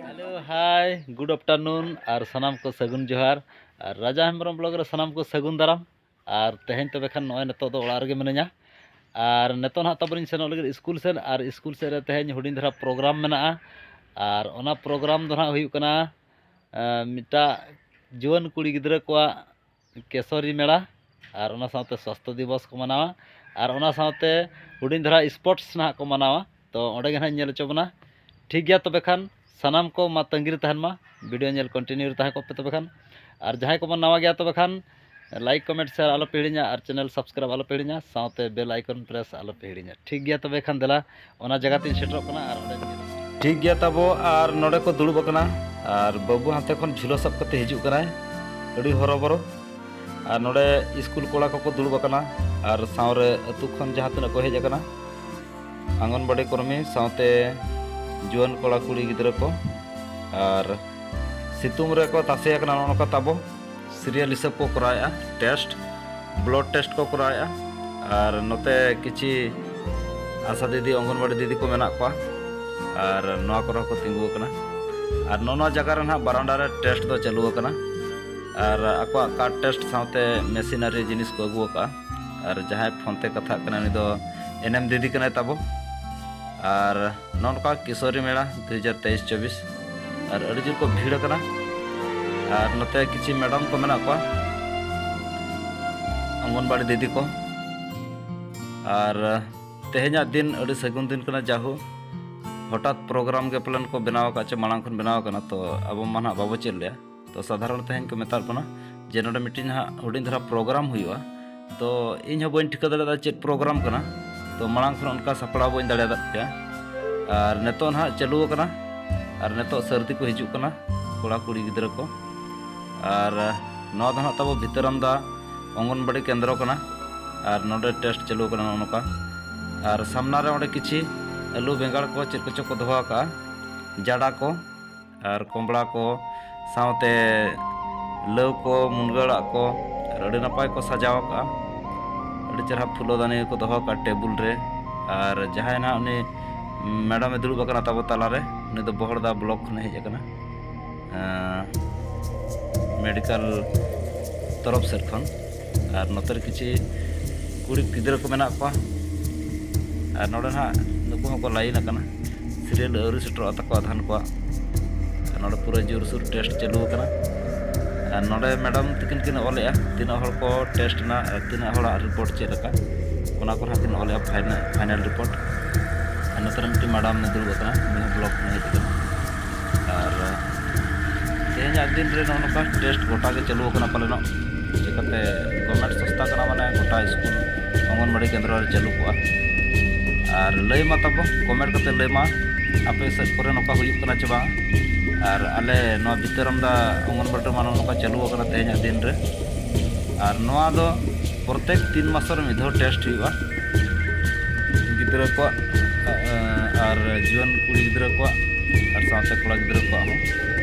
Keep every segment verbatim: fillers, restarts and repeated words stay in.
Hello, hi, good afternoon, ᱟᱨ ᱥᱟᱱᱟᱢ ᱠᱚ ᱥᱟᱹᱜᱩᱱ ᱡᱚᱦᱟᱨ, ᱟᱨ ᱨᱟᱡᱟ ᱦᱮᱢᱵᱨᱚᱢ ᱵᱞᱚᱜ ᱨᱮ ᱥᱟᱱᱟᱢ ᱠᱚ ᱥᱟᱹᱜᱩᱱ ᱫᱟᱨᱟᱢ᱾ ᱟᱨ ᱛᱮᱦᱮᱧ ᱛᱚᱵᱮ ᱠᱷᱟᱱ ᱱᱚᱜᱼᱚᱭ ᱱᱤᱛᱚᱜ ᱫᱚ ᱚᱲᱟᱜ ᱨᱮᱜᱮ ᱢᱤᱱᱟᱹᱧᱟ᱾ ᱟᱨ ᱱᱤᱛᱚᱜ ᱱᱟᱦᱟᱜ ᱛᱟᱵᱚᱱᱤᱧ ᱥᱮᱱᱚᱜ ᱞᱟᱹᱜᱤᱫ ᱥᱠᱩᱞ ᱥᱮᱫ, ᱟᱨ ᱥᱠᱩᱞ ᱥᱮᱫ ᱨᱮ ᱛᱮᱦᱮᱧ ᱦᱩᱰᱤᱧ ᱫᱷᱟᱨᱟ ᱯᱨᱳᱜᱨᱟᱢ ᱢᱮᱱᱟᱜᱼᱟ᱾ ᱟᱨ ᱚᱱᱟ ᱯᱨᱳᱜᱨᱟᱢ ᱫᱚ ᱱᱟᱦᱟᱜ ᱦᱩᱭᱩᱜ ᱠᱟᱱᱟ, ᱟᱸ, ᱢᱤᱫᱴᱟᱜ ᱡᱩᱣᱟᱹᱱ ᱠᱩᱲᱤ ᱜᱤᱫᱽᱨᱟᱹ ᱠᱚᱣᱟᱜ ᱠᱮᱥᱚᱨᱤ ᱢᱮᱞᱟ, ᱟᱨ ᱚᱱᱟ ᱥᱟᱶᱛᱮ ᱥᱟᱥᱛᱷᱚ ᱫᱤᱵᱚᱥ ᱠᱚ ᱢᱟᱱᱟᱣᱟ, ᱟᱨ ᱚᱱᱟ ᱥᱟᱶᱛᱮ ᱦᱩᱰᱤᱧ ᱫᱷᱟᱨᱟ ᱥᱯᱳᱨᱴᱥ ᱱᱟᱦᱟᱜ ᱠᱚ ᱢᱟᱱᱟᱣᱟ᱾ ᱛᱚ ᱚᱸᱰᱮ ᱜᱮ ᱱᱟᱦᱟᱜ ᱤᱧ ᱧᱮᱞ ᱦᱚᱪᱚ ᱵᱚᱱᱟ᱾ ᱴᱷᱤᱠ ᱜᱮᱭᱟ, ᱛᱚᱵᱮ ᱠᱷᱟᱱ ᱥᱟᱱᱟᱢ ᱠᱚ ᱢᱟ ᱛᱟᱺᱜᱤ ᱨᱮ ᱛᱟᱦᱮᱱ ᱢᱟ, ᱵᱷᱤᱰᱤᱭᱳ ᱧᱮᱞ ᱠᱚᱱᱴᱤᱱᱤᱭᱩ ᱨᱮ ᱛᱟᱦᱮᱸ ᱠᱚᱜ ᱯᱮ ᱛᱚᱵᱮ ᱠᱷᱟᱱ᱾ ᱟᱨ ᱡᱟᱦᱟᱸᱭ ᱠᱚᱵᱚᱱ ᱱᱟᱣᱟ ᱜᱮᱭᱟ ᱛᱚᱵᱮ ᱠᱷᱟᱱ ᱞᱟᱭᱤᱠ, ᱠᱚᱢᱮᱱᱴ, ᱥᱮᱭᱟᱨ ᱟᱞᱚ ᱯᱮ ᱦᱤᱲᱤᱧᱟ, ᱟᱨ ᱪᱮᱱᱮᱞ ᱥᱟᱵᱥᱠᱨᱟᱭᱤᱵ ᱟᱞᱚ ᱯᱮ ᱦᱤᱲᱤᱧᱟ, ᱥᱟᱶᱛᱮ ᱵᱮᱞ ᱟᱭᱠᱚᱱ ᱯᱨᱮᱥ ᱟᱞᱚ ᱯᱮ ᱦᱤᱲᱤᱧᱟ᱾ ᱴᱷᱤᱠ ᱜᱮᱭᱟ, ᱛᱚᱵᱮ ᱠᱷᱟᱱ ᱫᱮᱞᱟ ᱚᱱᱟ ᱡᱟᱭᱜᱟ ᱛᱤᱧ ᱥᱮᱴᱮᱨᱚᱜ ᱠᱟᱱᱟ᱾ ᱟᱨ ᱚᱸᱰᱮ ᱴᱷᱤᱠ ᱜᱮᱭᱟ ᱛᱟᱵᱚ, ᱟᱨ ᱱᱚᱰᱮ ᱠᱚ ᱫᱩᱲᱩᱵ ᱟᱠᱟᱱᱟ, ᱟᱨ ᱵᱟᱹᱵᱩ ᱦᱟᱱᱛᱮ ᱠᱷᱚᱱ ᱡᱷᱩᱞᱟᱹ ᱥᱟᱵ ᱠᱟᱛᱮ ᱦᱤᱡᱩᱜ ᱠᱟᱱᱟᱭ, ᱟᱹᱰᱤ ᱦᱚᱨᱚᱵᱚᱨᱚ᱾ ᱟᱨ ᱱᱚᱰᱮ ᱥᱠᱩᱞ ᱠᱚᱲᱟ ᱠᱚᱠᱚ ᱫᱩᱲᱩᱵ ᱟᱠᱟᱱᱟ, ᱟᱨ ᱥᱟᱶᱨᱮ ᱟᱹᱛᱩ ᱠᱷᱚᱱ ᱡᱟᱦᱟᱸ ᱛᱤᱱᱟᱹᱜ ᱠᱚ ᱦᱮᱡ ᱟᱠᱟᱱᱟ, ᱟᱸᱜᱚᱱᱵᱟᱲᱤ ᱠᱚᱨᱢᱤ ᱥᱟᱶᱛᱮ ᱡᱩᱣᱟᱹᱱ ᱠᱚᱲᱟ ᱠᱩᱲᱤ ᱜᱤᱫᱽᱨᱟᱹ ᱠᱚ᱾ ᱟᱨ ᱥᱤᱛᱩᱝ ᱨᱮᱠᱚ ᱛᱟᱥᱮ ᱟᱠᱟᱱᱟ᱾ ᱱᱚᱜᱼᱚ ᱱᱚᱝᱠᱟ ᱛᱟᱵᱚ ᱥᱤᱨᱤᱭᱟᱞ ᱦᱤᱥᱟᱹᱵ ᱠᱚ ᱠᱚᱨᱟᱣᱮᱫᱼᱟ ᱴᱮᱥᱴ, ᱵᱞᱟᱰ ᱴᱮᱥᱴ ᱠᱚ ᱠᱚᱨᱟᱣᱮᱫᱼᱟ᱾ ᱟᱨ ᱱᱚᱛᱮ ᱠᱤᱪᱷᱤ ᱟᱥᱟ ᱫᱤᱫᱤ, ᱚᱝᱜᱚᱱᱵᱟᱲᱤ ᱫᱤᱫᱤ ᱠᱚ ᱢᱮᱱᱟᱜ ᱠᱚᱣᱟ, ᱟᱨ ᱱᱚᱣᱟ ᱠᱚᱨᱮ ᱦᱚᱸᱠᱚ ᱛᱤᱸᱜᱩ ᱟᱠᱟᱱᱟ᱾ ᱟᱨ ᱱᱚᱜᱼᱚ ᱱᱚᱣᱟ ᱡᱟᱭᱜᱟ ᱨᱮ ᱱᱟᱦᱟᱜ ᱵᱟᱨᱟᱱᱰᱟ ᱨᱮ ᱴᱮᱥᱴ ᱫᱚ ᱪᱟᱹᱞᱩ ᱟᱠᱟᱱᱟ, ᱟᱨ ᱟᱠᱚᱣᱟᱜ ᱠᱟᱨᱰ ᱴᱮᱥᱴ ᱥᱟᱶᱛᱮ ᱢᱮᱥᱤᱱᱟᱨᱤ ᱡᱤᱱᱤᱥ ᱠᱚ ᱟᱹᱜᱩ ᱟᱠᱟᱫᱼᱟ᱾ ᱟᱨ ᱡᱟᱦᱟᱸᱭ ᱯᱷᱳᱱ ᱛᱮ ᱠᱟᱛᱷᱟᱜ ᱠᱟᱱᱟ, ᱩᱱᱤ ᱫᱚ ᱮᱱᱮᱢ ᱫᱤᱫᱤ ᱠᱟᱱᱟᱭ ᱛᱟᱵᱚ᱾ ᱟᱨ ᱱᱚᱜᱼᱚ ᱱᱚᱝᱠᱟ ᱠᱤᱥᱳᱨᱤ ᱢᱮᱞᱟ ᱫᱩ ᱦᱟᱡᱟᱨ ᱛᱮᱭᱤᱥ ᱪᱚᱵᱵᱤᱥ, ᱟᱨ ᱟᱹᱰᱤ ᱡᱳᱨ ᱠᱚ ᱵᱷᱤᱲ ᱟᱠᱟᱱᱟ᱾ ᱟᱨ ᱱᱚᱛᱮ ᱠᱤᱪᱷᱤ ᱢᱮᱰᱟᱢ ᱠᱚ ᱢᱮᱱᱟᱜ ᱠᱚᱣᱟ ᱚᱝᱜᱚᱱᱵᱟᱲᱤ ᱫᱤᱫᱤ ᱠᱚ᱾ ᱟᱨ ᱛᱮᱦᱮᱧᱟᱜ ᱫᱤᱱ ᱟᱹᱰᱤ ᱥᱟᱹᱜᱩᱱ ᱫᱤᱱ ᱠᱟᱱᱟ, ᱡᱟᱦᱳ ᱦᱚᱴᱟᱛ ᱯᱨᱳᱜᱨᱟᱢ ᱜᱮ ᱯᱟᱞᱮᱱ ᱠᱚ ᱵᱮᱱᱟᱣ ᱟᱠᱟᱫ ᱪᱮ ᱢᱟᱲᱟᱝ ᱠᱷᱚᱱ ᱵᱮᱱᱟᱣ ᱟᱠᱟᱱᱟ, ᱛᱚ ᱟᱵᱚ ᱢᱟ ᱱᱟᱦᱟᱜ ᱵᱟᱵᱚ ᱪᱮᱫ ᱞᱮᱭᱟ᱾ ᱛᱚ ᱥᱟᱫᱷᱟᱨᱚᱱ ᱛᱮᱦᱮᱧ ᱠᱚ ᱢᱮᱛᱟᱫ ᱵᱚᱱᱟ ᱡᱮ ᱱᱚᱰᱮ ᱢᱤᱫᱴᱤᱡ ᱱᱟᱦᱟᱜ ᱦᱩᱰᱤᱧ ᱫᱷᱟᱨᱟ ᱯᱨᱳᱜᱨᱟᱢ ᱦᱩᱭᱩᱜᱼᱟ᱾ ᱛᱚ ᱤᱧ ᱦᱚᱸ ᱵᱟᱹᱧ ᱴᱷᱤᱠᱟᱹ ᱫᱟᱲᱮᱭᱟᱫᱟ ᱪᱮᱫ ᱯᱨᱳᱜᱨᱟᱢ ᱠᱟᱱᱟ᱾ ᱛᱚ ᱢᱟᱲᱟᱝ ᱠᱷᱚᱱ ᱚᱱᱠᱟ ᱥᱟᱯᱲᱟᱣ ᱵᱟᱹᱧ ᱫᱟᱲᱮᱭᱟᱫ ᱯᱮᱭᱟ᱾ ᱟᱨ ᱱᱤᱛᱚᱜ ᱱᱟᱦᱟᱜ ᱪᱟᱹᱞᱩ ᱟᱠᱟᱱᱟ, ᱟᱨ ᱱᱤᱛᱚᱜ ᱥᱟᱹᱨᱫᱤ ᱠᱚ ᱦᱤᱡᱩᱜ ᱠᱟᱱᱟ ᱠᱚᱲᱟ ᱠᱩᱲᱤ ᱜᱤᱫᱽᱨᱟᱹ ᱠᱚ᱾ ᱟᱨ ᱱᱚᱣᱟ ᱫᱚ ᱱᱟᱦᱟᱜ ᱛᱟᱵᱚ ᱵᱷᱤᱛᱟᱹᱨᱟᱢᱫᱟ ᱚᱝᱜᱚᱱᱵᱟᱲᱤ ᱠᱮᱱᱫᱨᱚ ᱠᱟᱱᱟ᱾ ᱟᱨ ᱱᱚᱰᱮ ᱴᱮᱥᱴ ᱪᱟᱹᱞᱩ ᱟᱠᱟᱱᱟ ᱱᱚᱜᱼᱚ ᱱᱚᱝᱠᱟ᱾ ᱟᱨ ᱥᱟᱢᱱᱟ ᱨᱮ ᱚᱸᱰᱮ ᱠᱤᱪᱷᱤ ᱟᱹᱞᱩ, ᱵᱮᱸᱜᱟᱲ ᱠᱚ, ᱪᱮᱫ ᱠᱚᱪᱚ ᱠᱚ ᱫᱚᱦᱚ ᱟᱠᱟᱫᱼᱟ, ᱡᱟᱰᱟ ᱠᱚ, ᱟᱨ ᱠᱚᱢᱵᱽᱲᱟ ᱠᱚ, ᱥᱟᱶᱛᱮ ᱞᱟᱹᱣ ᱠᱚ, ᱢᱩᱱᱜᱟᱹ ᱟᱲᱟᱜ ᱠᱚ, ᱟᱨ ᱟᱹᱰᱤ ᱱᱟᱯᱟᱭ ᱠᱚ ᱥᱟᱡᱟᱣ ᱟᱠᱟᱫᱼᱟ᱾ ᱟᱹᱰᱤ ᱪᱮᱦᱨᱟ ᱯᱷᱩᱞᱟᱹᱫᱟᱱᱤ ᱠᱚ ᱫᱚᱦᱚ ᱟᱠᱟᱫᱼᱟ ᱴᱮᱵᱩᱞ ᱨᱮ᱾ ᱟᱨ ᱡᱟᱦᱟᱸᱭ ᱱᱟᱦᱟᱜ ᱩᱱᱤ ᱢᱮᱰᱟᱢᱮ ᱫᱩᱲᱩᱵ ᱟᱠᱟᱱᱟ ᱛᱟᱵᱚ ᱛᱟᱞᱟᱨᱮ, ᱩᱱᱤ ᱫᱚ ᱵᱚᱦᱚᱲᱫᱟ ᱵᱞᱚᱠ ᱠᱷᱚᱱᱮ ᱦᱮᱡ ᱟᱠᱟᱱᱟ, ᱢᱮᱰᱤᱠᱟᱞ ᱛᱚᱨᱚᱯ ᱥᱮᱫ ᱠᱷᱚᱱ᱾ ᱟᱨ ᱱᱚᱛᱮ ᱨᱮ ᱠᱤᱪᱷᱤ ᱠᱩᱲᱤ ᱜᱤᱫᱽᱨᱟᱹ ᱠᱚ ᱢᱮᱱᱟᱜ ᱠᱚᱣᱟ᱾ ᱟᱨ ᱱᱚᱰᱮ ᱱᱟᱦᱟᱜ ᱱᱩᱠᱩ ᱦᱚᱸᱠᱚ ᱞᱟᱭᱤᱱ ᱟᱠᱟᱱᱟ, ᱥᱤᱨᱤᱭᱟᱞ ᱟᱹᱣᱨᱤ ᱥᱮᱴᱮᱨᱚᱜᱼᱟ ᱛᱟᱠᱚ ᱟᱫᱷᱟᱱ ᱠᱚᱣᱟᱜ᱾ ᱟᱨ ᱱᱚᱰᱮ ᱯᱩᱨᱟᱹ ᱡᱳᱨᱥᱳᱨ ᱴᱮᱥᱴ ᱪᱟᱹᱞᱩ ᱟᱠᱟᱱᱟ᱾ ᱟᱨ ᱱᱚᱰᱮ ᱢᱮᱰᱟᱢ ᱛᱟᱹᱠᱤᱱ ᱠᱤᱱ ᱚᱞᱮᱜᱼᱟ ᱛᱤᱱᱟᱹᱜ ᱦᱚᱲ ᱠᱚ ᱴᱮᱥᱴ ᱮᱱᱟ ᱟᱨ ᱛᱤᱱᱟᱹᱜ ᱦᱚᱲᱟᱜ ᱨᱤᱯᱳᱨᱴ ᱪᱮᱫ ᱞᱮᱠᱟ, ᱚᱱᱟ ᱠᱚ ᱱᱟᱦᱟᱜ ᱠᱤᱱ ᱚᱞᱮᱜᱼᱟ ᱯᱷᱟᱭᱱᱟᱞ, ᱯᱷᱟᱭᱱᱟᱞ ᱨᱤᱯᱳᱨᱴ᱾ ᱟᱨ ᱱᱚᱛᱮ ᱨᱮ ᱢᱤᱫᱴᱤᱡ ᱢᱮᱰᱟᱢ ᱮ ᱫᱩᱲᱩᱵ ᱟᱠᱟᱱᱟ, ᱩᱱᱤ ᱦᱚᱸ ᱵᱞᱚᱠ ᱠᱷᱚᱱᱮ ᱦᱮᱡ ᱟᱠᱟᱱᱟ᱾ ᱟᱨ ᱛᱮᱦᱮᱧᱟᱜ ᱫᱤᱱ ᱨᱮ ᱱᱚᱜᱼᱚ ᱱᱚᱝᱠᱟ ᱴᱮᱥᱴ ᱜᱚᱴᱟ ᱜᱮ ᱪᱟᱹᱞᱩ ᱟᱠᱟᱱᱟ ᱯᱟᱞᱮᱱᱚᱜ, ᱪᱤᱠᱟᱹᱛᱮ ᱜᱚᱵᱷᱢᱮᱱᱴ ᱥᱚᱝᱥᱛᱷᱟ ᱠᱟᱱᱟ, ᱢᱟᱱᱮ ᱜᱚᱴᱟ ᱥᱠᱩᱞ ᱚᱝᱜᱚᱱᱵᱟᱲᱤ ᱠᱮᱱᱫᱨᱚ ᱨᱮ ᱪᱟᱹᱞᱩ ᱠᱚᱜᱼᱟ᱾ ᱟᱨ ᱞᱟᱹᱭ ᱢᱟ ᱛᱟᱵᱚ, ᱠᱚᱢᱮᱱᱴ ᱠᱟᱛᱮ ᱞᱟᱹᱭ ᱢᱟ ᱟᱯᱮ ᱥᱮᱫ ᱠᱚᱨᱮ ᱱᱚᱝᱠᱟ ᱦᱩᱭᱩᱜ ᱠᱟᱱᱟ ᱪᱮ ᱵᱟᱝ᱾ ᱟᱨ ᱟᱞᱮ ᱱᱚᱣᱟ ᱵᱤᱛᱟᱹᱨᱟᱢᱫᱟ ᱚᱝᱜᱚᱱᱵᱟᱲᱤ ᱨᱮᱢᱟ ᱱᱚᱜᱼᱚ ᱱᱚᱝᱠᱟ ᱪᱟᱹᱞᱩ ᱟᱠᱟᱱᱟ ᱛᱮᱦᱮᱧᱟᱜ ᱫᱤᱱ ᱨᱮ᱾ ᱟᱨ ᱱᱚᱣᱟ ᱫᱚ ᱯᱨᱚᱛᱮᱠ ᱛᱤᱱ ᱢᱟᱥ ᱨᱮ ᱢᱤᱫ ᱫᱷᱟᱣ ᱴᱮᱥᱴ ᱦᱩᱭᱩᱜᱼᱟ ᱜᱤᱫᱽᱨᱟᱹ ᱠᱚᱣᱟᱜ, ᱟᱨ ᱡᱩᱣᱟᱹᱱ ᱠᱩᱲᱤ ᱜᱤᱫᱽᱨᱟᱹ ᱠᱚᱣᱟᱜ, ᱟᱨ ᱥᱟᱶᱛᱮ ᱠᱚᱲᱟ ᱜᱤᱫᱽᱨᱟᱹ ᱠᱚᱣᱟᱜ ᱦᱚᱸ᱾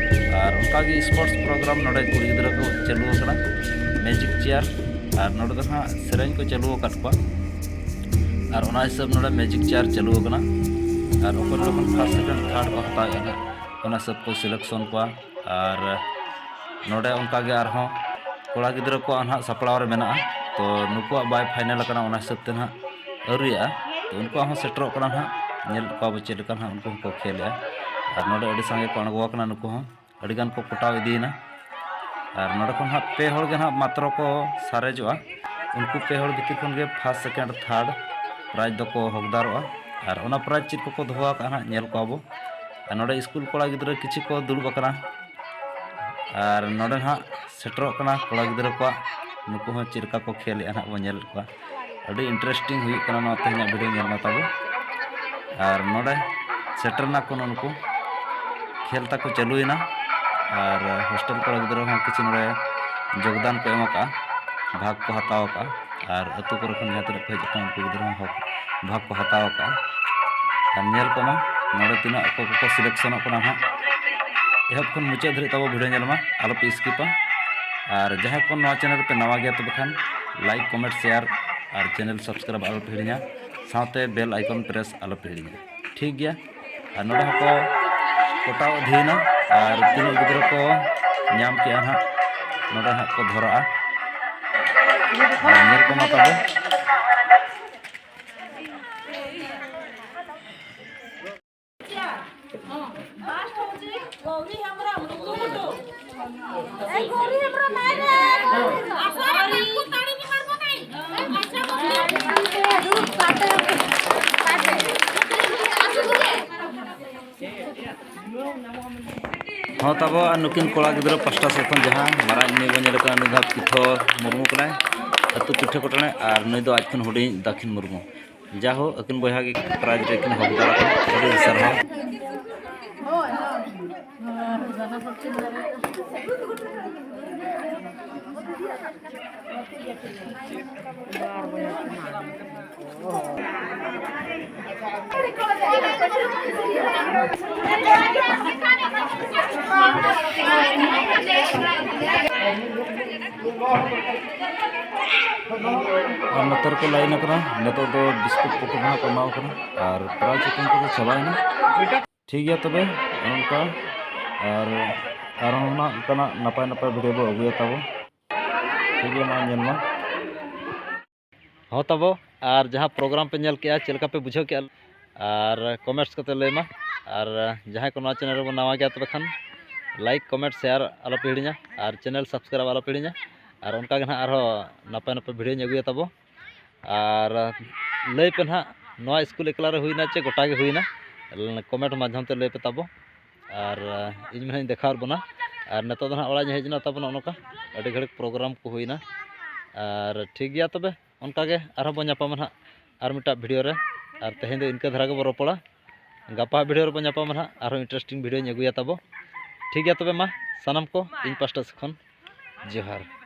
ᱟᱨ ᱚᱱᱠᱟᱜᱮ ᱥᱯᱳᱨᱴᱥ ᱯᱨᱳᱜᱨᱟᱢ ᱱᱚᱰᱮ ᱠᱩᱲᱤ ᱜᱤᱫᱽᱨᱟᱹ ᱠᱚ ᱪᱟᱹᱞᱩ ᱟᱠᱟᱱᱟ, ᱢᱮᱡᱤᱠ ᱪᱮᱭᱟᱨ᱾ ᱟᱨ ᱱᱚᱰᱮ ᱫᱚ ᱱᱟᱦᱟᱜ ᱥᱮᱨᱮᱧ ᱠᱚ ᱪᱟᱹᱞᱩ ᱟᱠᱟᱫ ᱠᱚᱣᱟ᱾ ᱟᱨ ᱚᱱᱟ ᱦᱤᱥᱟᱹᱵ ᱱᱚᱰᱮ ᱢᱮᱡᱤᱠ ᱪᱮᱭᱟᱨ ᱪᱟᱹᱞᱩ ᱟᱠᱟᱱᱟ᱾ ᱟᱨ ᱚᱠᱚᱭ ᱡᱚᱠᱷᱚᱱ ᱯᱷᱟᱥᱴ, ᱥᱮᱠᱮᱱᱰ, ᱛᱷᱟᱨᱰ ᱠᱚ ᱦᱟᱛᱟᱣᱮᱫᱼᱟ ᱱᱟᱦᱟᱜ, ᱚᱱᱟ ᱦᱤᱥᱟᱹᱵ ᱠᱚ ᱥᱤᱞᱮᱠᱥᱚᱱ ᱠᱚᱣᱟ᱾ ᱟᱨ ᱱᱚᱰᱮ ᱚᱱᱠᱟᱜᱮ ᱟᱨᱦᱚᱸ ᱠᱚᱲᱟ ᱜᱤᱫᱽᱨᱟᱹ ᱠᱚᱣᱟᱜ ᱱᱟᱦᱟᱜ ᱥᱟᱯᱲᱟᱣ ᱨᱮ ᱢᱮᱱᱟᱜᱼᱟ, ᱛᱚ ᱱᱩᱠᱩᱣᱟᱜ ᱵᱟᱭ ᱯᱷᱟᱭᱱᱮᱞ ᱟᱠᱟᱱᱟ, ᱚᱱᱟ ᱦᱤᱥᱟᱹᱵ ᱛᱮ ᱱᱟᱦᱟᱜ ᱟᱹᱣᱨᱤᱭᱟᱜᱼᱟ᱾ ᱛᱚ ᱩᱱᱠᱩᱣᱟᱜ ᱦᱚᱸ ᱥᱮᱴᱮᱨᱚᱜ ᱠᱟᱱᱟ ᱱᱟᱦᱟᱜ, ᱧᱮᱞ ᱠᱚᱣᱟ ᱵᱚ ᱪᱮᱫ ᱞᱮᱠᱟ ᱱᱟᱦᱟᱜ ᱩᱱᱠᱩ ᱦᱚᱸᱠᱚ ᱠᱷᱮᱞᱮᱜᱼᱟ᱾ ᱟᱨ ᱱᱚᱰᱮ ᱟᱹᱰᱤ ᱥᱟᱸᱜᱮ ᱠᱚ ᱟᱬᱜᱚ ᱟᱠᱟᱱᱟ, ᱱᱩᱠᱩ ᱦᱚᱸ ᱟᱹᱰᱤ ᱜᱟᱱ ᱠᱚ ᱯᱚᱴᱟᱣ ᱤᱫᱤᱭᱮᱱᱟ᱾ ᱟᱨ ᱱᱚᱰᱮ ᱠᱷᱚᱱ ᱦᱟᱸᱜ ᱯᱮ ᱦᱚᱲ ᱜᱮ ᱱᱟᱦᱟᱜ ᱢᱟᱛᱨᱚ ᱠᱚ ᱥᱟᱨᱮᱡᱚᱜᱼᱟ᱾ ᱩᱱᱠᱩ ᱯᱮ ᱦᱚᱲ ᱵᱷᱤᱛᱤᱨ ᱠᱷᱚᱱ ᱜᱮ ᱯᱷᱟᱥᱴ, ᱥᱮᱠᱮᱱᱰ, ᱛᱷᱟᱨᱰ ᱯᱨᱟᱭᱤᱡᱽ ᱫᱚᱠᱚ ᱦᱚᱠᱫᱟᱨᱚᱜᱼᱟ᱾ ᱟᱨ ᱚᱱᱟ ᱯᱨᱟᱭᱤᱡᱽ ᱪᱮᱫ ᱠᱚᱠᱚ ᱫᱚᱦᱚ ᱟᱠᱟᱫᱼᱟ ᱱᱟᱦᱟᱜ ᱧᱮᱞ ᱠᱚᱣᱟ ᱵᱚ᱾ ᱟᱨ ᱱᱚᱰᱮ ᱥᱠᱩᱞ ᱠᱚᱲᱟ ᱜᱤᱫᱽᱨᱟᱹ ᱠᱤᱪᱷᱩ ᱠᱚ ᱫᱩᱲᱩᱵ ᱟᱠᱟᱱᱟ᱾ ᱟᱨ ᱱᱚᱰᱮ ᱱᱟᱦᱟᱜ ᱥᱮᱴᱮᱨᱚᱜ ᱠᱟᱱᱟ ᱠᱚᱲᱟ ᱜᱤᱫᱽᱨᱟᱹ ᱠᱚᱣᱟᱜ, ᱱᱩᱠᱩ ᱦᱚᱸ ᱪᱮᱫ ᱞᱮᱠᱟ ᱠᱚ ᱠᱷᱮᱞᱮᱜᱼᱟ ᱱᱟᱦᱟᱜ ᱵᱚᱱ ᱧᱮᱞᱮᱫ ᱠᱚᱣᱟ᱾ ᱟᱹᱰᱤ ᱤᱱᱴᱟᱨᱮᱥᱴᱤᱝ ᱦᱩᱭᱩᱜ ᱠᱟᱱᱟ ᱱᱚᱣᱟ ᱛᱮᱦᱮᱧᱟᱜ ᱵᱷᱤᱰᱤᱭᱳ ᱧᱮᱞ ᱢᱟ ᱛᱟᱵᱚ᱾ ᱟᱨ ᱱᱚᱰᱮ ᱥᱮᱴᱮᱨ ᱱᱟᱠᱚ ᱱᱩᱠᱩ, ᱠᱷᱮᱞ ᱛᱟᱠᱚ ᱪᱟᱹᱞᱩᱭᱮᱱᱟ᱾ ᱟᱨ ᱦᱳᱥᱴᱮᱞ ᱠᱚᱲᱟ ᱜᱤᱫᱽᱨᱟᱹ ᱦᱚᱸ ᱠᱤᱪᱷᱩ ᱱᱚᱰᱮ ᱡᱳᱜᱽᱫᱟᱱ ᱠᱚ ᱮᱢ ᱟᱠᱟᱫᱼᱟ, ᱵᱷᱟᱜᱽ ᱠᱚ ᱦᱟᱛᱟᱣ ᱟᱠᱟᱫᱼᱟ᱾ ᱟᱨ ᱟᱹᱛᱩ ᱠᱚᱨᱮ ᱠᱷᱚᱱ ᱡᱟᱦᱟᱸ ᱛᱤᱱᱟᱹᱜ ᱠᱚ ᱦᱮᱡ ᱟᱠᱟᱱᱟ, ᱩᱱᱠᱩ ᱜᱤᱫᱽᱨᱟᱹ ᱦᱚᱸ ᱦᱚᱠ, ᱵᱷᱟᱜᱽ ᱠᱚ ᱦᱟᱛᱟᱣ ᱟᱠᱟᱫᱼᱟ᱾ ᱟᱨ ᱧᱮᱞ ᱠᱚᱢᱟ ᱱᱚᱰᱮ ᱛᱤᱱᱟᱹᱜ ᱚᱠᱚᱭ ᱠᱚᱠᱚ ᱥᱤᱞᱮᱠᱥᱚᱱᱚᱜ ᱠᱟᱱᱟ ᱦᱟᱸᱜ᱾ ᱮᱦᱚᱵ ᱠᱷᱚᱱ ᱢᱩᱪᱟᱹᱫ ᱫᱷᱟᱹᱨᱤᱡ ᱛᱟᱵᱚ ᱵᱷᱤᱰᱤᱭᱳ ᱧᱮᱞ ᱢᱟ, ᱟᱞᱚᱯᱮ ᱥᱠᱤᱯᱟ᱾ ᱟᱨ ᱡᱟᱦᱟᱸᱭ ᱠᱚ ᱱᱚᱣᱟ ᱪᱮᱱᱮᱞ ᱨᱮᱯᱮ ᱱᱟᱣᱟ ᱜᱮᱭᱟ, ᱛᱚᱵᱮ ᱠᱷᱟᱱ ᱞᱟᱭᱤᱠ, ᱠᱚᱢᱮᱱᱴ, ᱥᱮᱭᱟᱨ ᱟᱨ ᱪᱮᱱᱮᱞ ᱥᱟᱵᱥᱠᱨᱟᱭᱤᱵ ᱟᱞᱚᱯᱮ ᱦᱤᱲᱤᱧᱟ᱾ ᱥᱟᱶᱛᱮ bell icon press ᱟᱞᱚ ᱯᱮ ᱦᱤᱲᱤᱧᱟ᱾ ᱴᱷᱤᱠ ᱜᱮᱭᱟ, ᱟᱨ ᱱᱚᱰᱮ ᱦᱚᱸᱠᱚ ᱠᱚᱴᱟᱣ ᱤᱫᱤᱭᱮᱱᱟ, ᱟᱨ ᱛᱤᱱᱟᱹᱜ ᱜᱤᱫᱽᱨᱟᱹ ᱠᱚ ᱧᱟᱢ ᱠᱮᱜᱼᱟ ᱱᱟᱦᱟᱜ, ᱱᱚᱰᱮ ᱱᱟᱦᱟᱜ ᱠᱚ ᱫᱷᱚᱨᱟᱜᱼᱟ᱾ ᱟᱨ ᱧᱮᱞ ᱠᱚᱢᱟ ᱛᱟᱵᱚ᱾ ᱦᱚᱸ ᱛᱟᱵᱚ, ᱟᱨ ᱱᱩᱠᱤᱱ ᱠᱚᱲᱟ ᱜᱤᱫᱽᱨᱟᱹ ᱯᱟᱥᱴᱟ ᱥᱮᱫ ᱠᱷᱚᱱ ᱡᱟᱦᱟᱸ ᱢᱟᱨᱟᱝ ᱱᱩᱭ ᱵᱚᱱ ᱧᱮᱞ ᱠᱟᱱᱟ, ᱱᱩᱭ ᱫᱚ ᱯᱤᱴᱷᱟᱹ ᱢᱩᱨᱢᱩ ᱠᱟᱱᱟᱭ, ᱟᱹᱛᱩ ᱯᱤᱴᱷᱟᱹ ᱠᱚᱴᱟᱬᱮ, ᱟᱨ ᱱᱩᱭ ᱫᱚ ᱟᱡ ᱠᱷᱚᱱ ᱦᱩᱰᱤᱧ ᱫᱟᱹᱠᱷᱤᱱ ᱢᱩᱨᱢᱩ᱾ ᱡᱟᱭᱦᱳᱠ, ᱟᱹᱠᱤᱱ ᱵᱚᱭᱦᱟ ᱜᱮ prize ᱨᱮᱠᱤᱱ ᱦᱚᱠᱫᱟᱨ ᱟᱠᱟᱱᱟ᱾ ᱟᱹᱰᱤ ᱥᱟᱨᱦᱟᱣ᱾ ᱟᱨ ᱱᱚᱛᱮ ᱨᱮᱠᱚ line ᱟᱠᱟᱱᱟ᱾ ᱱᱤᱛᱚᱜ ᱫᱚ ᱵᱤᱥᱠᱩᱴ ᱯᱚᱠᱮᱴ ᱱᱟᱦᱟᱜ ᱠᱚ ᱮᱢᱟᱣ ᱠᱟᱱᱟ ᱟᱨ prize ᱠᱚ ᱪᱟᱵᱟᱭᱮᱱᱟ᱾ ᱴᱷᱤᱠ ᱜᱮᱭᱟ ᱛᱚᱵᱮ, ᱚᱱᱠᱟ ᱟᱨ ᱟᱨᱦᱚᱸ ᱱᱟᱜ ᱚᱱᱠᱟᱱᱟᱜ ᱱᱟᱯᱟᱭ ᱱᱟᱯᱟᱭ video ᱵᱚ ᱟᱹᱜᱩᱭᱟ ᱛᱟᱵᱚ᱾ ᱴᱷᱤᱠ ᱜᱮᱭᱟ, ᱢᱟ ᱧᱮᱞ ᱢᱟ᱾ ᱦᱚᱸ ᱛᱟᱵᱚ, ᱟᱨ ᱡᱟᱦᱟᱸ program ᱯᱮ ᱧᱮᱞ ᱠᱮᱜᱼᱟ, ᱪᱮᱫ ᱞᱮᱠᱟ ᱯᱮ ᱵᱩᱡᱷᱟᱹᱣ ᱠᱮᱜᱼᱟ? ᱟᱨ comments ᱠᱟᱛᱮ ᱞᱟᱹᱭ ᱢᱟ᱾ ᱟᱨ ᱡᱟᱦᱟᱸᱭ ᱠᱚ ᱱᱚᱣᱟ channel ᱨᱮᱵᱚᱱ ᱱᱟᱣᱟ ᱜᱮᱭᱟ, ᱛᱚᱵᱮ ᱠᱷᱟᱱ like, comment, share ᱟᱞᱚ ᱯᱮ ᱦᱤᱲᱤᱧᱟ, ᱟᱨ channel subscribe ᱟᱞᱚ ᱯᱮ ᱦᱤᱲᱤᱧᱟ᱾ ᱟᱨ ᱚᱱᱠᱟ ᱜᱮ ᱱᱟᱦᱟᱜ ᱟᱨᱦᱚᱸ ᱱᱟᱯᱟᱭ ᱱᱟᱯᱟᱭ videoᱧ ᱟᱹᱜᱩᱭᱟ ᱛᱟᱵᱚ᱾ ᱟᱨ ᱞᱟᱹᱭ ᱯᱮ ᱱᱟᱦᱟᱜ, ᱱᱚᱣᱟ ᱥᱠᱩᱞ ᱮᱠᱞᱟ ᱨᱮ ᱦᱩᱭᱱᱟ ᱪᱮ ᱜᱚᱴᱟ ᱜᱮ ᱦᱩᱭᱱᱟ? Comment ᱢᱟᱫᱽᱫᱷᱚᱢ ᱛᱮ ᱞᱟᱹᱭ ᱯᱮ ᱛᱟᱵᱚ᱾ ᱟᱨ ᱤᱧ ᱢᱟ ᱱᱟᱦᱟᱜ ᱤᱧ ᱫᱮᱠᱷᱟᱣᱟᱫ ᱵᱚᱱᱟ᱾ ᱟᱨ ᱱᱤᱛᱚᱜ ᱫᱚ ᱱᱟᱦᱟᱜ ᱚᱲᱟᱜ ᱤᱧ ᱦᱮᱡ ᱮᱱᱟ ᱛᱟᱵᱚ, ᱱᱚᱜᱼᱚ ᱱᱚᱝᱠᱟ ᱟᱹᱰᱤ ᱜᱷᱟᱹᱲᱤᱡ program ᱠᱚ ᱦᱩᱭᱱᱟ᱾ ᱟᱨ ᱴᱷᱤᱠ ᱜᱮᱭᱟ ᱛᱚᱵᱮ, ᱚᱱᱠᱟ ᱜᱮ ᱟᱨᱦᱚᱸ ᱵᱚᱱ ᱧᱟᱯᱟᱢᱟ ᱱᱟᱦᱟᱜ ᱟᱨ ᱢᱤᱫᱴᱟᱜ video ᱨᱮ᱾ ᱟᱨ ᱛᱮᱦᱮᱧ ᱫᱚ ᱤᱱᱠᱟᱹ ᱫᱷᱟᱨᱟ ᱜᱮᱵᱚᱱ ᱨᱚᱯᱚᱲᱟ᱾ ᱜᱟᱯᱟ video ᱨᱮᱵᱚᱱ ᱧᱟᱯᱟᱢᱟ ᱱᱟᱦᱟᱜ, ᱟᱨᱦᱚᱸ interesting videoᱧ ᱟᱹᱜᱩᱭᱟ ᱛᱟᱵᱚ᱾ ᱴᱷᱤᱠ ᱜᱮᱭᱟ ᱛᱚᱵᱮ, ᱢᱟ ᱥᱟᱱᱟᱢ ᱠᱚ ᱤᱧ ᱯᱟᱥᱴᱟ ᱥᱮᱫ ᱠᱷᱚᱱ ᱡᱚᱦᱟᱨ᱾